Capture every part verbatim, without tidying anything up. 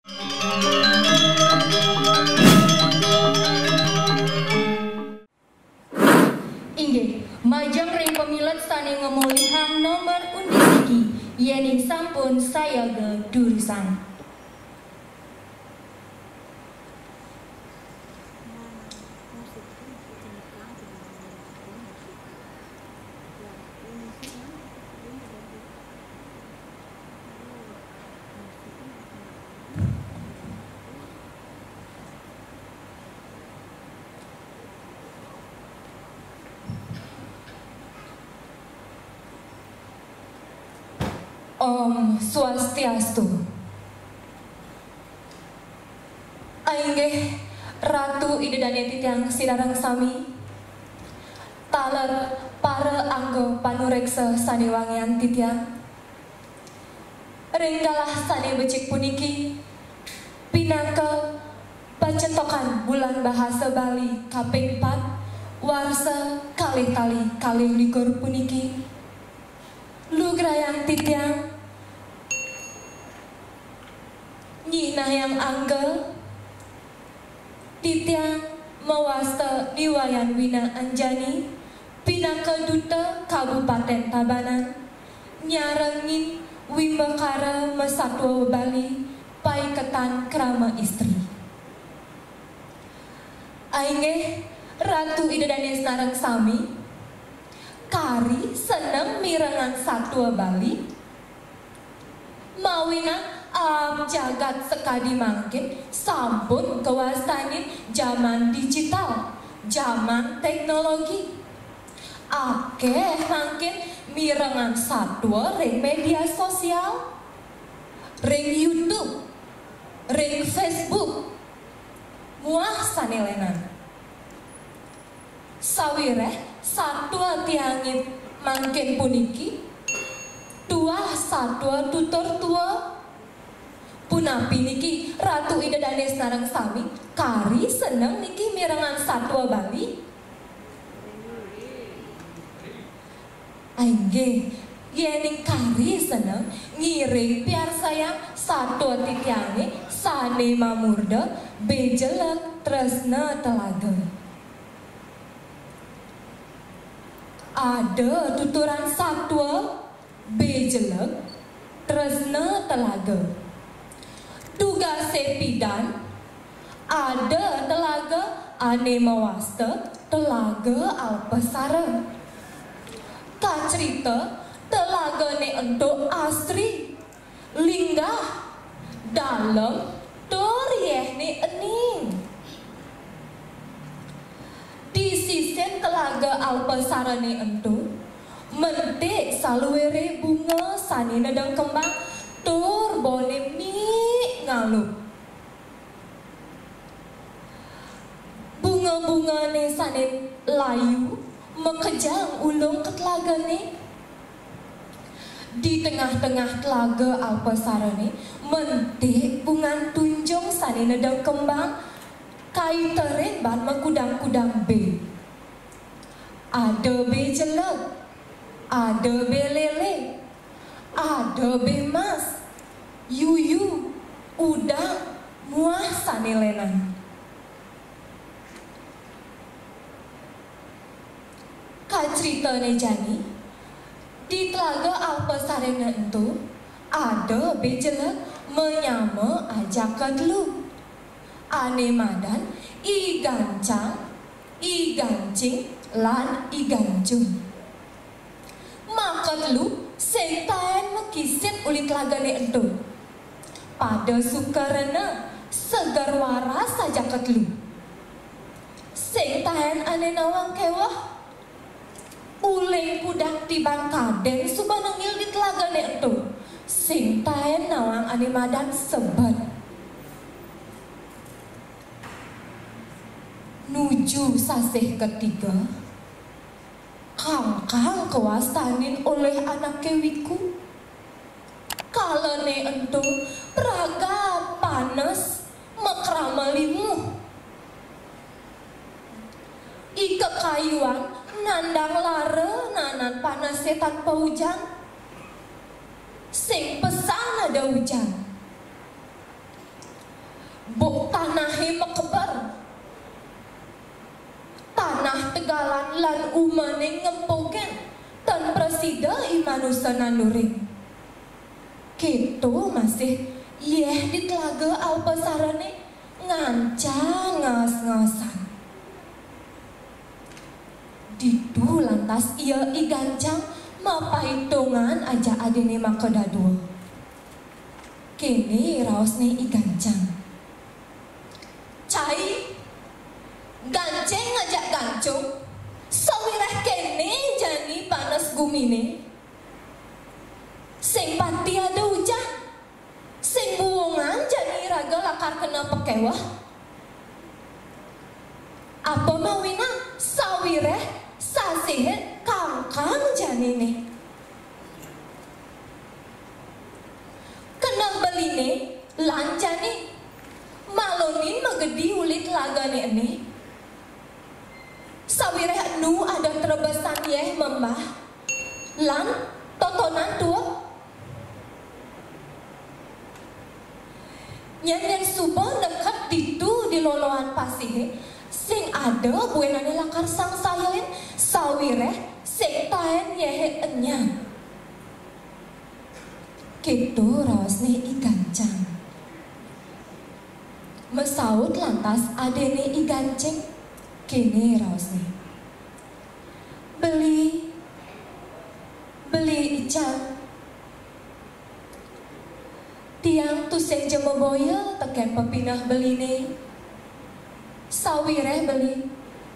Inggih, majeng ring pamilet sane ngemolihang nomor undi siki, yening sampun sayaga durusang. Om Swastiastu. Ainggih Ratu Ida Dane titiang sinareng sami, taler para angga panureksa sane wangian titiang. Ring galah sane becik puniki, pinaka pacetokan Bulan Bahasa Bali kaping pat, warsa kalih tali kalih likur puniki, lugrayang titiang nyinahang angga, titiang mawasta Ni Wayan Wina Anjani, pinaka Duta Kabupaten Tabanan, nyarengin wimbakara masatua Bali, paiketan krama istri. Ainggih Ratu Ida Dane sareng sami, kari seneng mirengang satua Bali? Mawinan aab jagat sakadi mangkin sampun kawastanin jaman digital, jaman teknologi. Akeh mangkin mirengang satua ring media sosial, ring YouTube, ring Facebook, muah sane lenan. Sawireh satua tiange mangkin puniki tuah satua tutur tua. Punapi niki Ratu Ida Dane sareng sami, kari seneng niki mirengang satua Bali? Ainggih, yening kari seneng, ngiring piarsayang satua titiange sane mamurda Bejeleg Tresna Telaga. Ada tuturan satua Bejeleg Tresna Telaga. Tugase pidan, ada telaga ane mawasta Telaga Alpasara. Kacrita telagane ento asri, linggah, dalem, tur yehne ening. Di sisin Telaga Alpasarane ento, mentik saluire bunga sane nedeng kembang tur bone mih ngalup. Bunga-bungane sane layu makejang ulung ka telagane. Di tengah-tengah Telaga Alpasarane, mentik bungan tunjung sane nedeng kembang, kaiterin bad makudang-kudang be. Ada be jeleg, ada be lele, ada be mas, yuyu, udang, muah sane lenan. Kacritane jani, di Telaga Alpasarane ento, ada be jeleg manyama ajaka telu. Ane madan I Gancang, I Gancing, lan I Gancung. Makatelu sing taen makisid uli telagane ento. Pada suka rena, seger waras ajaka telu. Sing taen ane nawang keweh, uling kudak tiban kaden suba nengil di telagane ento. Sing taen nawang ane madan sebet. Nuju sasih ketiga, kangkang kawastanin olih anake wiku. Kalane ento pragat panes makrama limuh. I kakayuan nandang lara nanan panese tanpa ujan. Sing pesan ada ujan. umaning ngempogén tan prasida i manusa nanduring. Kéto masih yéh di tlaga alpasarané ngancang ngaas-ngaasan. Ditu lantas ia I Gancang mapaitungan ajak adiné makadadua. Kéné raosné I Gancang. Cai, Gancing ngajak Gancung, sawiréh kéné jani panas guminé. Sing pati ada ujan, sing buungan jani iraga lakar kena pakéweh. Apa mawinan sawiréh sasihin kangkang janiné. Keneh beliné lan jani malonin magedi uli telagané ené. Sawiréh enu ada trebesan yéh membah lan totonan tuuk. Nyén yén suba neked ditu di loloan pasihé, sing ada buin ané lakar sangsayain, sawiréh sing taén yéhé enyat. Kéto raosné I Gancang. Masaut lantas adiné I Gancing, kéné raosné. Beli, beli icang. Tiang tusing ja maboya tekén pepineh beliné. Sawiréh beli,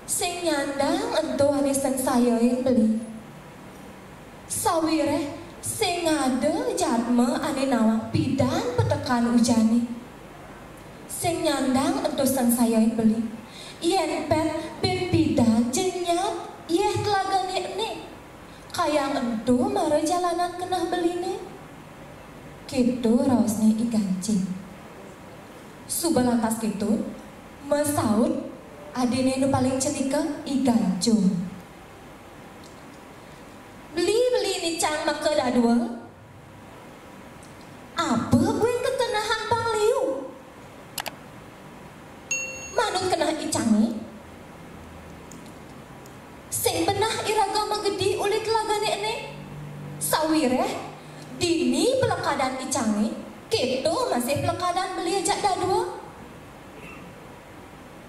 sing nyandang ento ané sangsayain beli. Sawiréh sing ada jadma ané nawang pidan petekan ujané. Sing nyandang ento sangsayain beli. Yén pét buin pidan ja nyat yéh telagané ené. Kayang ento mara jalanan keneh beliné. Kéto raosné I Gancing. Suba lantas kéto, masaut adiné nu paling cenika I Gancung. Beli, beli nicang makadadua. Apa buin kekenehan pang liu? Manut keneh icangé, sing beneh iraga magedi uli telagané ené. Sawiréh dini pelekadan icangé, kéto masih pelekadan beli ajak dadua.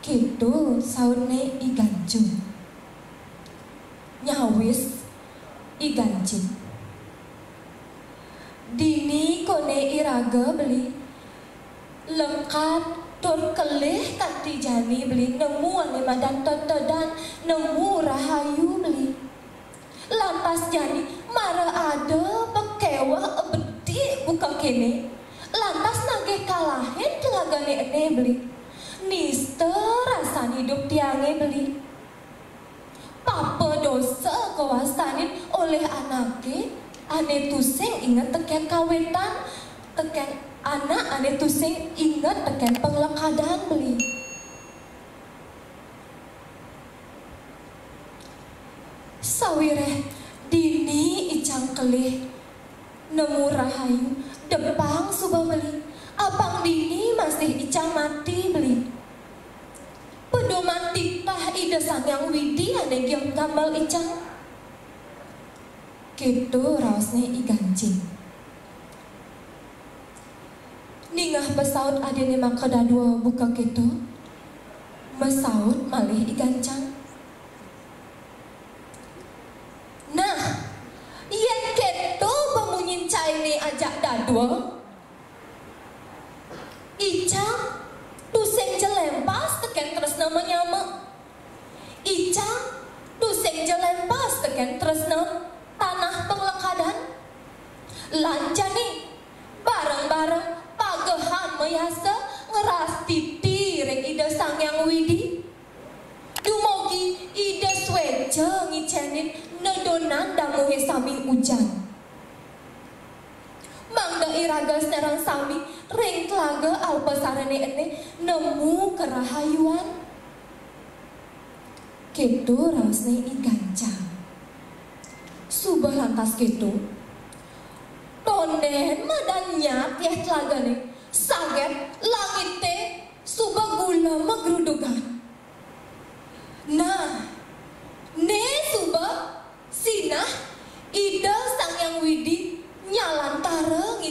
Kéto sautné I Gancung. Nyawis I Gancing. Dini koné iraga beli lekad tur kelih kanti jani beli nemu ané madan tetedan, nemu rahayu beli. Lantas jani mara ada pakéweh bedik buka kéné. Lantas nagih kalahin telagané ené beli. Nista rasan idup tiangé beli. Papa dosa kawastanin olih anaké ané tusing inget tekén kawitan, tekén anak ané tusing inget tekén panglekadan beli. Sawiréh dini icang kelih nemu rahayu, depang suba beli. Apang dini masih icang mati beli. Pedoman titah Ida Sang Hyang Widi ané gambel icang. Kéto raosné I Gancing. Ningeh pasaut adiné makadadua buka kéto, masaut malih I Gancang. Nah, yén kéto pamunyin cainé ajak dadua, icang tusing ja lempas tekén tresna manyama. Icang tusing ja lempas tekén tresna tanah panglekadan. Lan jani bareng-bareng pagehan mayasa ngrastiti ring Ida Sang Hyang Widi. Dumogi Ida suéca ngicénin nedonan damuhé sami ujan. Mangda iraga sareng sami ring telaga alpasarané ené nemu karahayuan. Kéto raosné I Gancang. Suba lantas kéto, tondén madan nyat yéh telagané, saget langité suba gulema grudugan. Nah, né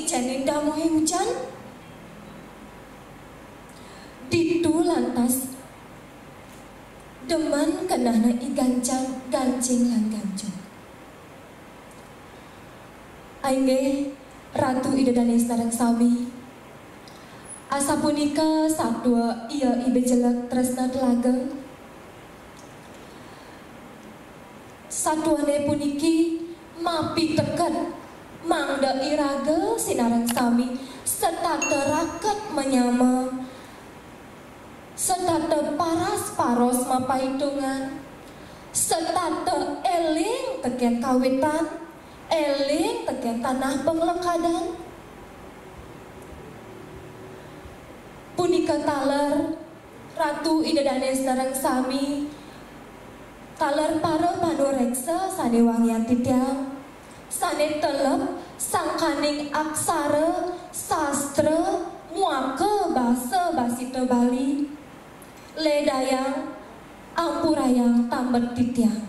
Janin damuhé ujan. Ditu lantas demen kenehna I Ganjang, Ganjing lan Ganjung. Inggih, Ratu Ida Dané sareng sami. Asapunika satua ia I Bejelek tresna telageng. Satuané puniki mapiteket mangda iraga sinareng sami setata raket manyama, setata paras-paros mapaitungan, setata éling tekén kawitan, éling tekén tanah panglekadan. Punika taler Ratu Ida Dané sareng sami, taler para panuréksa sané wangian titiang, sané telep sangkaning aksara, sastra, muaka basa basita Bali, lédayang, ampurayang tambet titiang.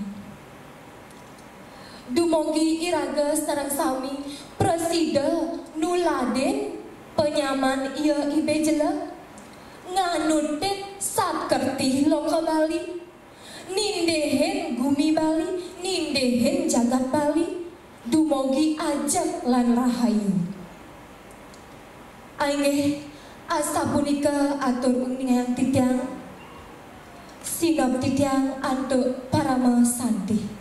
Dumogi iraga sareng sami prasida nuladin panyaman ia I Bejelek, nganutin satkertih loka Bali, nindihin gumi Bali, nindihin jagat Bali, dumogi ajeg lan rahayu. Inggih, asapunika atur uningayang titiang. Sineb titiang antuk parama santi.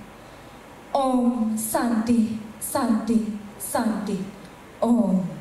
Om Santi, Santi, Santi, Om.